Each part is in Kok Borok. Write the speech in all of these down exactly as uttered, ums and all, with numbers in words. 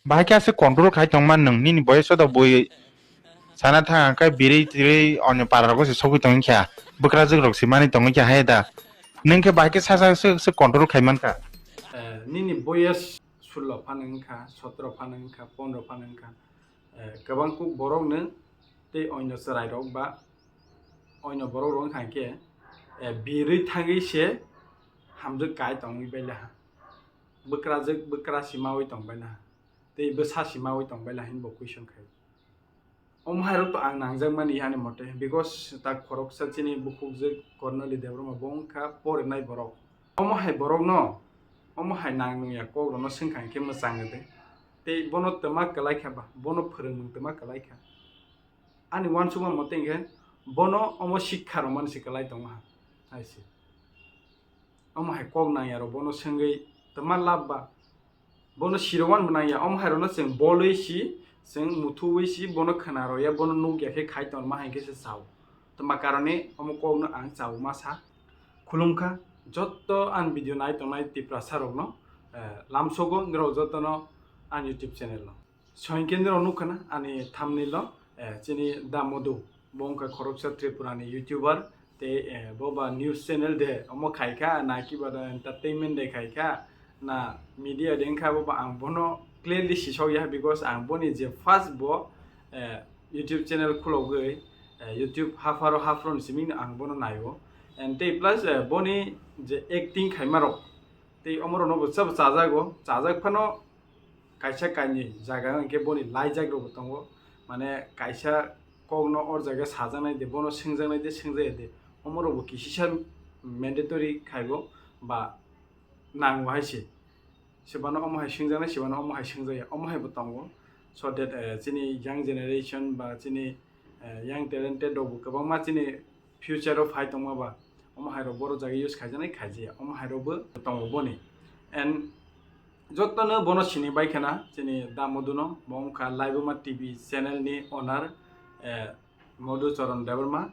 Bahai khe aswk control khai tongma nwng, nini boyes o da bui sana thang khe birui tirui onyo para rogo se sogwi tongwi kha, bwkrajwk rok se mani tongwi kha hai da. Nwng khe bahai khe sasa se, se control khai man kha. Eh, nini boyes sullo phano wngkha, sotro phano wngkha, pondro phano wngkha. Eh, kwbang kuk borok nwng tei onyo chwrai rok ba onyo borok rok wngkha khe, eh, birui thangwi se hamjwk kai tongwi baila ha. Bwkrajwk bwkra simawi tong baila ha. Tei bwsa simawi tong baila hinwi bo question khai. Omo hai rok to ang nangjakmani ani mote, because ta khoroksa chini bukhukjwk Kornoli Debbarma bo wngkha porinai borok. Omo hai borokno, omo hai nang nungya kok rokno swngkha hinkhe mwchang de. Tei bono twma kwlai kha ba, bono phwrwngmung twma kwlai kha. Ani uansukma mote hinkhe bono omo sikha rwmani se kwlai tongo ha, hai se. Omo hai kok nangya rok bono swngwi twma lab ba. Bono sirokwan bo nangya, omo hai rokno chwng bolwi si, chwng muthuwi si, bono khwna rwya, bono nukya khe khai tongma hai khe se chao. Twma karone omo kokno ang chao ma sa. Khulumkha jotto ani video nai tongnai Tiprasa rokno, eh, lamsogo norok jottono ani YouTube channel no. Soinkhe norok nukha na ani thumbnail o, eh, chini Da Modu. Bo wngkha khoroksa Tripura ni YouTuber, tei, eh, bo ba news channel de omo khai kha, na kiba da entertainment de khai kha, na media de wngkha, bo ba ang bono clearly sisok ya, because ang boni je first bo, eh, YouTube channel khulogwi, eh, YouTube hapharo hapharo ni simi ang bono naio. And tei plus, eh, boni je acting khaima rok, tei omorokno bo chajak, chajago, chajak phano kaisa kainwi jaga hwnkhe boni laijak rokbo tongo, mane kaisa kokno or jaga sajaknai de, bono swngjaknai de, swngjakya de, omorokbo kisisa mandatory khaibo ba nango hai se, sebano omo hai swngjaknai, sebano omo hai swngjakya, omo haibo tongo. So that, eh, chini young generation ba chini, eh, young talented rokbo kwbangma chini future o phai tongma ba, omo hai rok boro jaga use khaijaknai khaijakya, omo hai rok bo tongo boni. And jotono bono sini bai khana chini Da Modu no, bo wngkha Laibuma T V channel ni owner, eh, Madhu Charan Debbarma.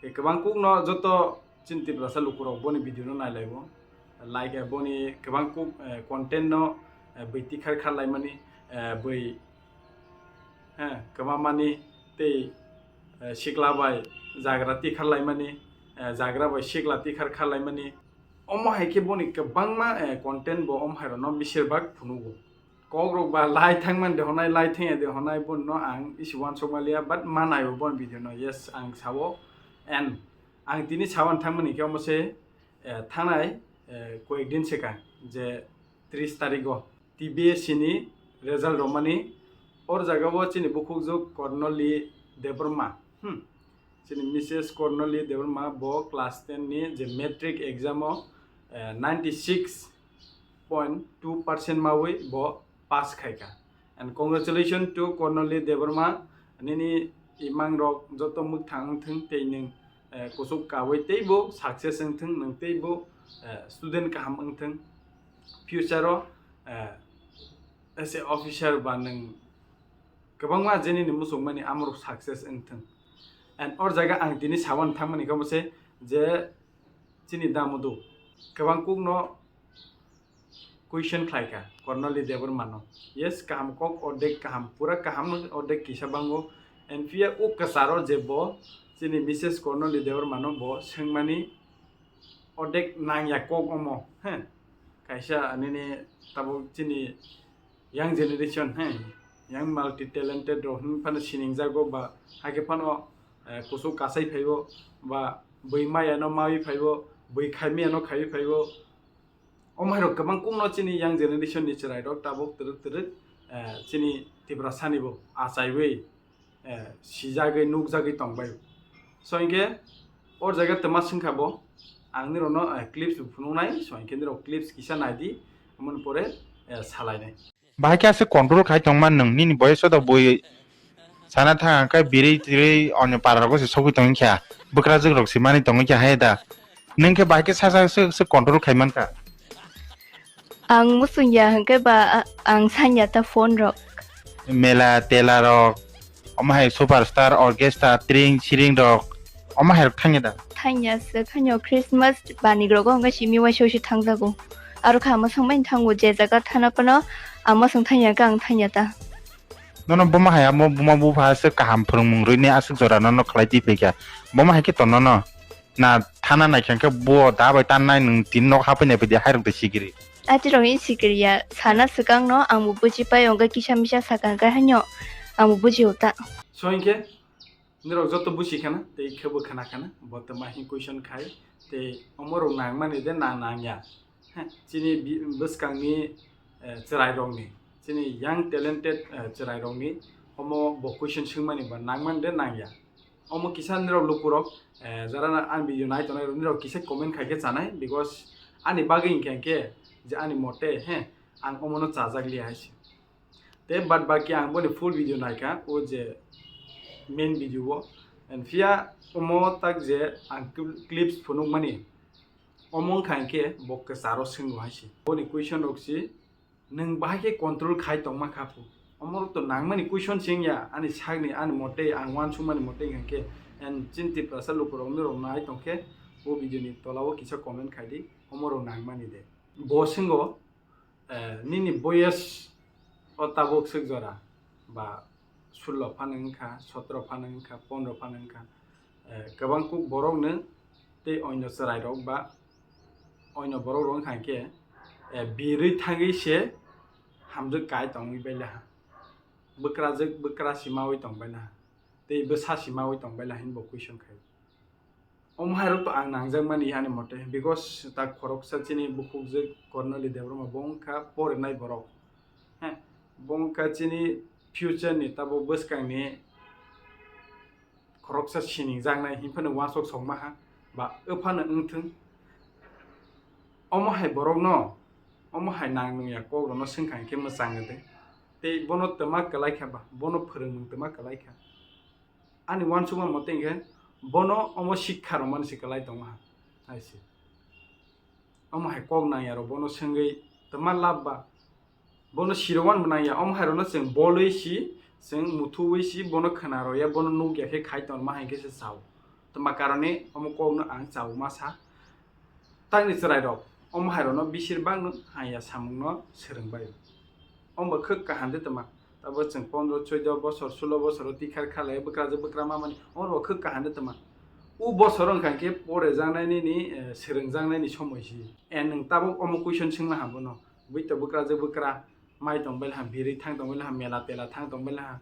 Eh, kwbang kuk no joto chini Tiprasa luku rok boni video no nai laibo, like, eh, boni kwbang kuk, eh, content no, eh, bwi tikhar khar laimani, eh, bwi, eh, kwma mani tei, eh, sikla bai jagra tikhar laimani, eh, jagra bai sikla tikhar khar laimani. Omo hai khe boni kwbangma, eh, content bo omo hai rokno bisir bak phunugo. Kok rok ba lai thang man de honai, lai thang ya de honai, bono ang isi uansuk maliya, but ma naibo bon video no, yes, ang sao. And ang tini sawan thang mani khe omo se, eh, thanai, eh, koyek din swkang je tris tarik o T B S C ni result romani, or jaga o chini bukhukjwk Kornoli Debbarma, hmm, chini Missus Kornoli Debbarma bo class ten ni je matric exam o, eh, ninety six point two percent mawi bo pass khaikha. And congratulations to Kornoli Debbarma, nini imang rok joto mwkthang wngthwng tei nwng, eh, kuchuk kawi teibo success wngthwng, nwng teibo, eh, student kaham wngthwng. Future o, eh, as a officer ba nwng kwbangma je nini muchungmani amorok success wngthwng. And or jaga ang tini sawan thangmani khe omo se je chini Da Modu kwbang kuk no question khlai kha Kornoli Debbarma no. Yes, kaham kok, ordek kaham, pura kaham no ordek kisa bango. And phiya o kwcharo je bo chini Missus Kornoli Debbarma no bo swngmani ordek nangya kok omo, he. Kaisa nini tabuk chini young generation, he, young multi talented rok hin phano siningjago ba hakhe phano, eh, kuchuk kasai phaibo ba bui maya no mawi phaibo, bui khai maya no khaiwi phaibo. Omo hai rok kwbang kuk no chini young generation ni chwrai rok tabuk twrwk twrwk, eh, chini Tiprasa ni bo achaiwi, eh, sijagwi nukjagwi tongbai. So hinkhe o jaga twma swngkha bo, ang nirokno, eh, clips bo phunuknai, so hinkhe nirok clips kisa naidi, amoni pore, eh, salainai. Bahai khe aswk control khai tongma nwng, nini boyes o da bui sana thang khe birui tirui onyo para rogo se sogwi tongwi kha, bwkrajwk rok se mani tongwi kha hai da. Nwng khe bahai khe sasa se, se control khai man kha. Ang muchung ya hwnkhe ba, a-, ang sanya ta phone rok. Mela tela rok, omo hai superstar, orchestra, tring siring rok, omo hai rok thangya da? Thangya se, thangya Christmas bani rogo hwnkhe simi waisa waisa thangjago. Aro kha mwsang bai thango je jaga thana phano Ama chwng thangya khe ang thangya ta. Nono buma hai amo buma bupha aswk kaham phwrwngmung rwini aswk jora nono khlai twi phaikha. Buma hai khe tonnono na thana naikha khe bo da bai tannai nwng tini nok hapai nai phaidi hairok de sigiri. Atirok ni sikiriya sana swkang no ang bo buji pai onga kisa misa sakang khe haino ang bo buji uta. So hinkhe nirok joto busi khana tei khebo khana khana bo tma hi question khai tei omo rok nang mani de na nang ya. He, chini bi-, bwskang ni, eh, chwrai rok ni, chini young talented, eh, chwrai rok ni omo bo question swng mani ba nang mani de nang ya. Omo kisa nirok lukurok, eh, jara na ang video nai tongnai rok nirok kisa comment khai khe chanai, because ani bagwi hinkhe hinkhe je ani mote, he, ang omo no chajak liya hai se. Te bad baki ang boni full video naikha, o je main video o. And phiya omo tak je ang cl-, clips phunukmani, omo wngkha hinkhe bo kwcharo swngo hai se. Boni question rok si, nwng bahai khe control khai tongma kha phu? Omo rok to nangmani question se wngya, ani sakni, ani mote, ang uansukmani mote hinkhe. And chini Tiprasa lukurok norok nai tongkhe, o video ni tola o kisa comment khai di, omo rok nangmani de. Bo swngo, eh, nini boyes o tabuk swk jora ba sullo phano wngkha, sotro phano wngkha, pondro phano wngkha, eh, kwbang kuk borok no tei oino chwrai rok ba oino borok rok wngkha hinkhe, eh, birwi thangwi se hamjwk kai tongwi baila ha, bwkrajwk bwkra si maui tong baila ha, tei bwsa si maui tong baila ha hinwi bo question khai. Omo hai rok to ang nangjakmani ani mote, because ta khoroksa chini bukhukjwk Kornoli Debbarma bo wngkha porinai borok. He, bo wngkha chini future ni tabo bwskang ni khoroksa siningjaknai hinphano uansuk sokma ha ba wngphano wngthwng. Omo hai borok no, omo hai nang nungya kok rok no swngkha hinkhe mwchang de. Tei bono twma kwlai kha ba, bono phwrwngmung twma kwlai kha. Ani uansukma mote hinkhe bono omo sikha rwmani se kwlai tongma hai se. Omo hai kok nangya rok bono swngwi twma lab ba? Bono sirwkwan bo nangya, omo hai rokno chwng bolwi si, chwng muthuwi si, bono khwna rwya, bono nukya khe khai tongma hai khe se chao. Twma karone omo kokno ang chauma sa. Tangni chwrairok omo hairokno bisir bakno hamya samungno swrwngbaio. Omobo khwk kaham de twma. Tabo chwng pondro, choido bosor, sulo bosoro tikhar khalai bwkrajwk bwkra mamani, omobo khwk kaham de twma. U bosor wngkha khe porejaknai nini, eh, swrwngjaknaini somoi si. And nwng tabuk omo question swngna ha bono. Bui to bwkrajwk bwkra mai tong baila ha, birwi thang tong baila ha, mela tela thang tong baila ha.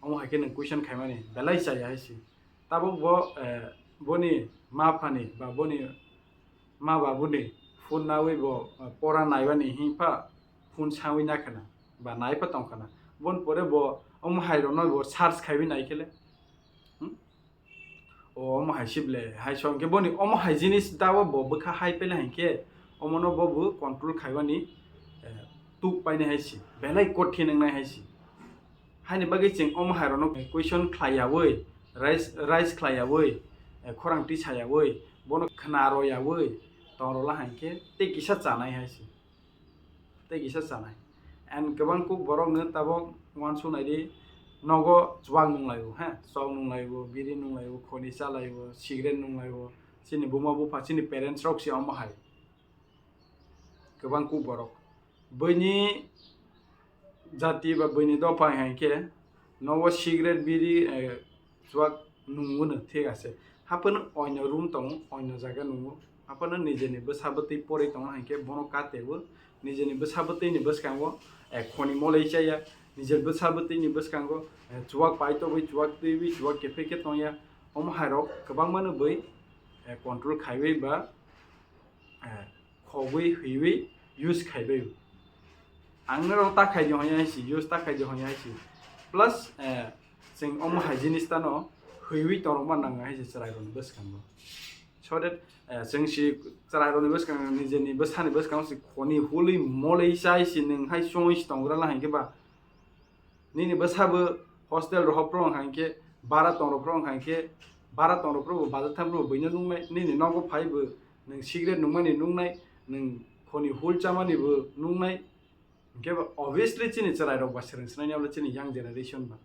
Omo hai khe nwng question khaimani belai chaya hai se. Tabuk bo, eh, boni ma phani ba boni ma babuni phone nawi bo, eh, pora naibani himpa phone sawi nakhana ba naipa tongkhana. Boni pore bo omo hai rokno bo search khaiwi naikhele. Hmm? O omo hai sible hai song khe boni omo hai jinis dawa bo bwkha hai pele hai khe omono bo bo control khaibani, eh, tuk painai hai si, belai kothin wngnai hai si. Haini bagwi chwng omo hai rokno question khlai yawi, rais, rais khlai yawi, eh, khorang twi sa yawi, bono khna ro yawi tong rwla hai khe tei kisa chanai hai si. Tei kisa chanai. And kwbang kuk borok no tabok uansuk nai di, nogo chuwak nung lai o, ha, chok nung lai o, biri nung lai o, khoni cha lai o, cigarette nung lai o, chini buma bupha, chini parents rok se omo hai. Kwbang kuk borok. Buini jati ba buini dopha hai khe nogo cigarette, biri, eh, chuwak nungwi no thik ase. Haphano oino room tongo, oino jaga nungo. Haphano nijeni bwsa bwtwi porwi tongo hai khe bono katewo. Nijeni bwsa bwtwini bwskango, eh, khoni molai chaya. Nijeni bwsa bwtwini bwskango, eh, chuwak paitobwi, chuwak twiwi, chuwak kephek khe tongya. Omo hairok kwbangmano bwi, eh, control khaiwi ba, eh, khogwi hwiwi use khaibai. Ang norok ta khai di hwnwi hai si, use ta khai di hwnwi hai si. Plus, eh, chwng omo hai jinis tano hwiwi torokma nang hai si chwrairokni bwskango. So that, eh, chwng si chwrairokni bwskango nijeni bwsani bwskango si khoni hului molei chai si nwng hai chongwi si tongra la hai khe ba. Nini bwsabo hostel rohor phro wngkha hinkhe, bara tong rok phro wngkha hinkhe, bara tong rok phro bo bazar thang phro bo buino nuknai, nini nogo phai bo nwng cigarette nungmani nuknai, nwng khoni hul chamani bo nuknai. Hinkhe bo obviously chini chwrai rok ba swrwng swnai ni abo chini young generation ba.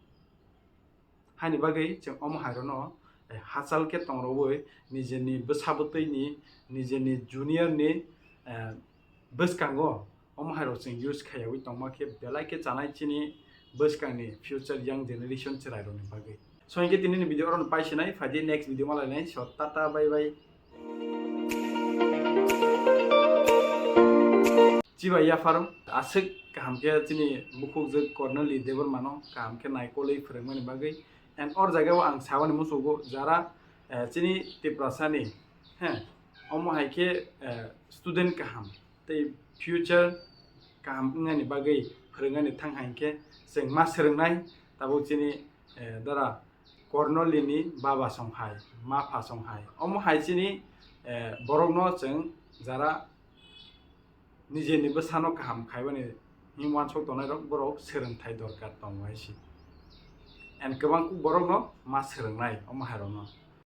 Haini bagwi chwng omo hai rokno, eh, hachal khe tong rwui nijeni bwsa bwtwi ni, nijeni junior ni, eh, bwskango Omo hai rok chwng use khaiyawi tongma khe belai khe chanai chini bwskangni future young generation chwrairokni bagwi. So hinkhe tinini video oro no paisinai, phaidi next video malainai. So tata bye bye. Chibai yapharo aswk kaham khe chini bukhukjwk Corneli Debbarmano kaham khe naikolwi phwrwngmani bagwi. And or jagao ang sabani muchugo jara, eh, chini Tiprasani, he, omo hai khe, eh, student kaham tei future kaham wngnani bagwi phwrwngani thang hai khe chwng ma swrwngnai tabuk chini, eh, dara Cornelini baba song hai, ma pha song hai. Omo hai chini, eh, borokno chwng jara nijeni bwsano kaham khaibani himwi uansuk tongnai rok borok swrwngthai dorkar tongo hai si. And kwbang kuk borokno ma swrwngnai omo hai rokno.